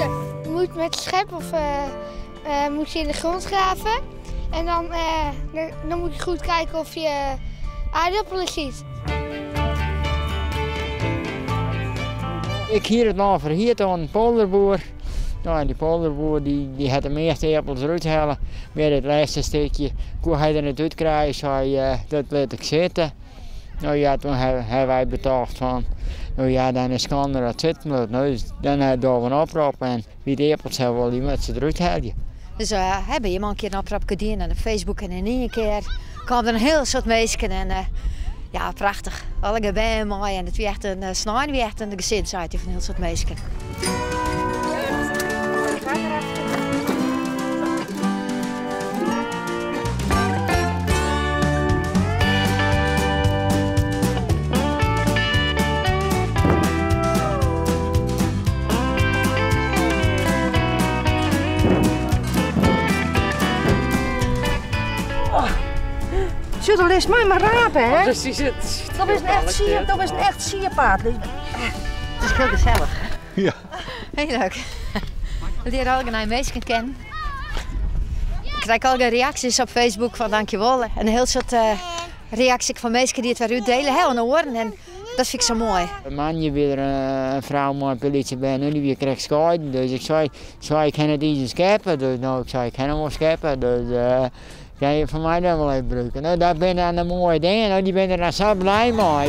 grote. Je moet met de schep of moet je in de grond graven. En dan moet je goed kijken of je aardappelen ziet. Ik hier het nou verhierd aan een polderboer. Nou, en die polderboer die had de meeste appels eruit halen. Maar het laatste stukje kon hij er niet uit krijgen, zei, dat laat ik zitten. Nou ja, toen hebben wij betaald van, nou ja, dan is schande dat zitten moet. Nou, dus dan hebben we een oproep en wie de appels hebben, wil die met ze eruit halen. Dus hebben je maar een keer een oproep gedaan en op Facebook en in één keer kwam er een heel soort mensen en ja, prachtig. Alle gebouwen mooi en het was echt een snijn, wie echt een gezinsuitje van heel soort mensen. Dat is mooi maar rapen, hè? Precies, het is Dat is een echt sier, dat is een echt sierpaard. Het is heel gezellig. Ja. Heel leuk. Ik leer al een mensen kennen. Ik krijg al reacties op Facebook van dankjewel. En een heel soort reacties van mensen die het weer uitdelen, hè, aan de oren. En dat vind ik zo mooi. Een man weer een vrouw met een politie bij en nu weer krijg scheiden. Dus ik zei, ik kan het iets scheppen. Dus nou, ik zei, ik kan hem wel scheppen. Dus kan je van mij dan wel even gebruiken. Nou, dat ben dan een mooie ding. Nou, die ben er dan zo blij mee.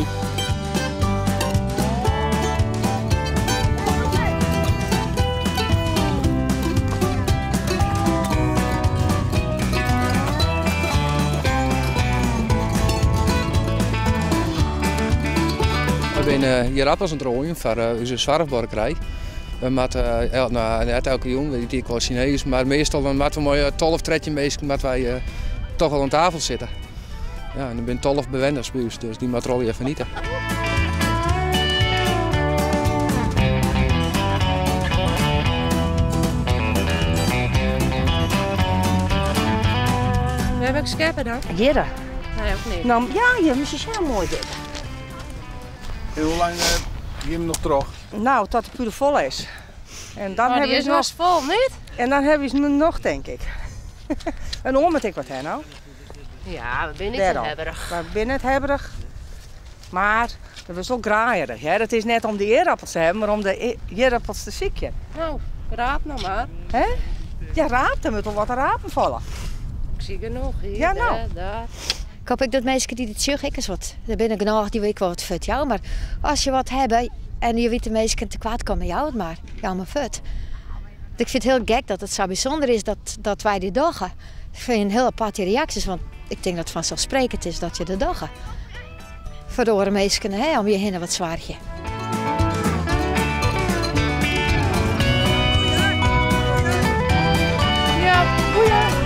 We zijn hier appels aan het rooien voor onze zwarfborkerij. We moeten nou, net elke jongen, weet ik wel Chinees, maar meestal dan moeten we maar 12 tredje meestal moeten wij toch wel aan tafel zitten. Ja, en er zijn 12 bewoners bij ons, dus die moeten er even niet. We hebben ook scherpen dan? Jere. Nee, ook niet. Nou, ja, je moet je mooi dit. En hoe lang je hem nog terug? Nou, tot de pure vol is. En dan Maar hebben die we is nog nog vol, niet? En dan hebben we ze nog, denk ik. En om met ik wat hè nou? Ja, we zijn niet Daarom. hebberig. We zijn net hebberig. Maar dat is ook graaierig. Hè? Dat is net om de eerappels te hebben, maar om de eerappels te ziekje. Nou, raap nou maar. Hè? Ja, raap, dan moet er wat rapen vallen. Ik zie genoeg hier, Ja, nou. daar, daar. Ik hoop ik dat mensen die het zuig, ik eens wat. Er binnen genoeg die weet ik wel wat fut jou, maar als je wat hebt en je weet de meesten te kwaad komen, jou het maar. Ja, maar fut. Ik vind het heel gek dat het zo bijzonder is dat wij dit doen. Ik vind een heel aparte reacties, want ik denk dat het vanzelfsprekend is dat je dat doet. Voor de oren meesten, hè, om je heen wat zwaartje. Ja, goeie.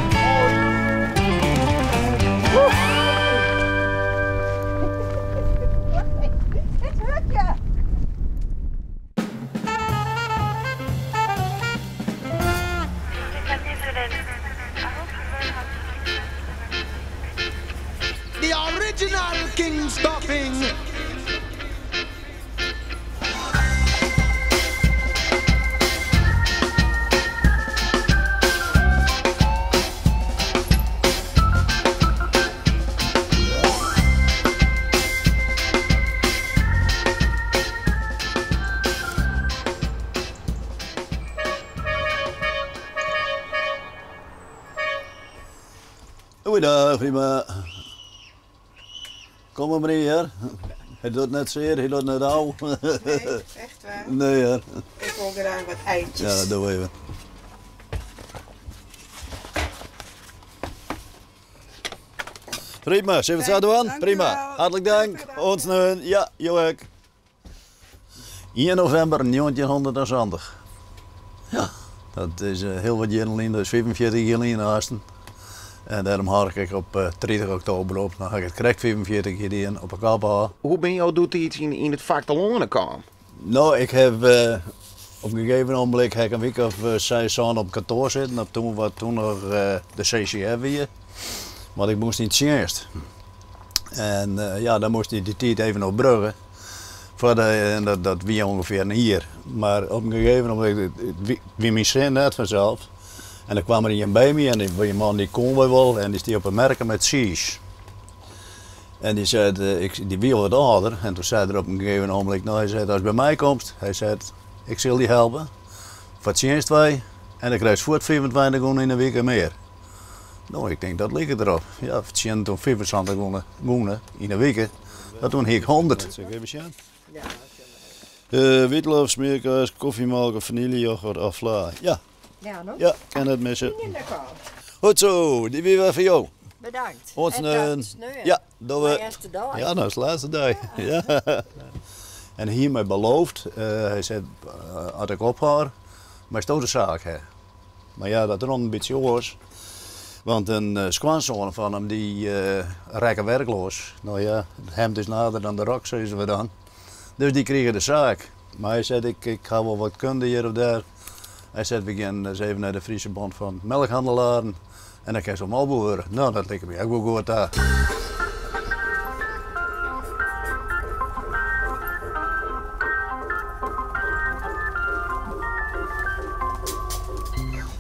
The original King Stuffing. Goeiedag, prima. Kom maar meneer. Hij doet net zeer, hij doet net ouw. Nee, echt waar? Nee hoor. Ik wil graag wat eitjes. Ja, dat doen we even. Prima, zullen we het zo doen? Dank u Prima. wel. Hartelijk dank. Ons nu. Ja, jou ook. 1 november 1970. Ja, dat is heel wat jaren geleden, dat is 45 jaar geleden haasten. En daarom haak ik op 30 oktober op. Dan ga ik het correct 45 jaar in op een kap. Hoe ben je al doet iets in het vak te lonen kwam? Nou, ik heb op een gegeven ogenblik heb ik een week of 6 aan op kantoor zitten. Op toen, wat toen nog de CCF weer. Want ik moest niet eerst. En dan moest ik die tijd even opbruggen. Foar de, en dat, dat wie ûngefear in jier. Mar op in gegeven ogenblik, it wie myn sin net fansels. En der kwam der ien by my en dy man dy koe my wol en dy stie op 'e merke mei tsiis. En dy sei, ik, dy wie al wat âlder en toen sei er op in gegeven ogenblik, no hy sei, ast by my komst, hy sei, ik sil dy helpe, foar tsjinst wei en dan krijst fuort 25 gûne yn 'e wike mear. No, ik tink dat liket derop. Ja, fertsjinne toen 75 gûne yn 'e wike, dat toen hie ik 100. Sil ik even sjen. Wytlof, smearkaas, kofjemolke, fanyljeyoghurt of fla. Ja. Ja, no? Ja, kin net misse. Goed zo, dy wie wer foar jo. Bedankt. Oant sneon. Ja, dogge we. Lêste dei. Ja, no is de lêste dei. Ja. En hy hie my beloofd, hy sei, as ik ophâld, meisto de saak ha. Mar ja, dat rûn in bytsje oars. Want in skoansoan fan him dy rekke werkloos. No ja, het hemd is nader dan de rok, sizze we dan. Dus dy krige de saak. Mar hy sei, ik, ik ha wol wat kunde hjir of dêr. Hy sei, we gean ris even nei de Friese Bond van Melkhandelaren en dan kinst wol molkboer wurde. No, dat like my ek wol goed ta.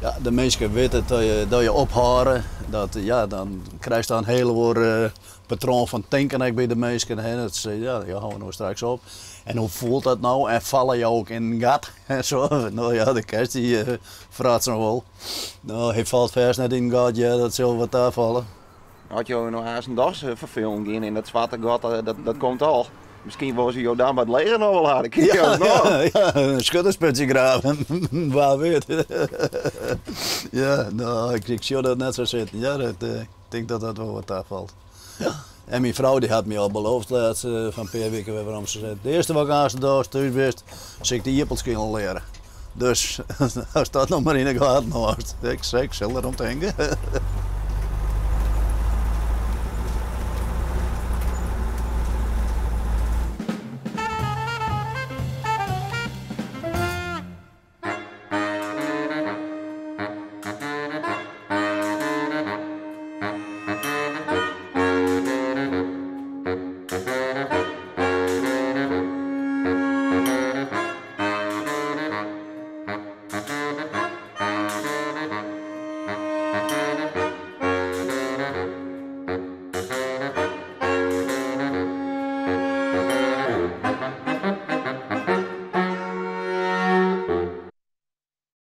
Ja, de minsken witte dat je, dat je ophâlde. Dat, ja, dan krijst dan in hiel oar patroan fan tinken ek by de minsken. Hè. Dat se, ja, jo hâlde no straks op. En hoe fielt dat no? En falle jo ek yn in gat? En sa. No ja, de kest dy fratsen wol. No, hy falt fêst net yn in gat, ja, dat sil wat tafalle. As jo no aanst dochs ferfilm gean yn dat swarte gat, dat komt al. Miskien wolle se jo dan wat leger noch wol ha. Ja, ja, ja, in skutterspuntsje graven, wa wit. Ja, no, ik sjoch dat net sa sitten. Ja, dat, ik tink dat dat wol wat tafalt. Ja. En myn frou dy hat my al beloofd laatst fan in pear wike wer werom. Se sei, it earste wat ik aanst dochst thús bist, sil ik dy ierpelskilen leare. Dus ast dat noch mar yn 'e gaten hâldst. Ik, ik sil derom tinke.